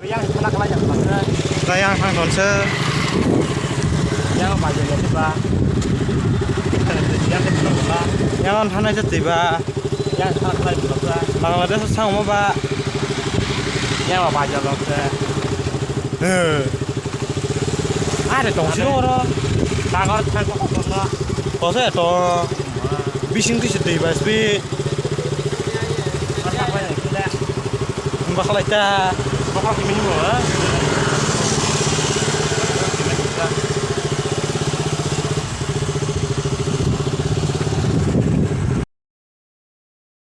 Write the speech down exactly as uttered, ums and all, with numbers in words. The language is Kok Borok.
Yang sana kala yang kala. Yang thang thon se. Yang baje lo ba. Yang de lo ba. Yang thang nai jati ba. Yang sana kala yang kala. Bangladesh sang mo ba. Yang baje lo se. He. Are tong si oro. Dagar thang ko ko ba. Ko se to. Bising ti se dei ba sbi. Bakhalai ta. Bakhalai ta.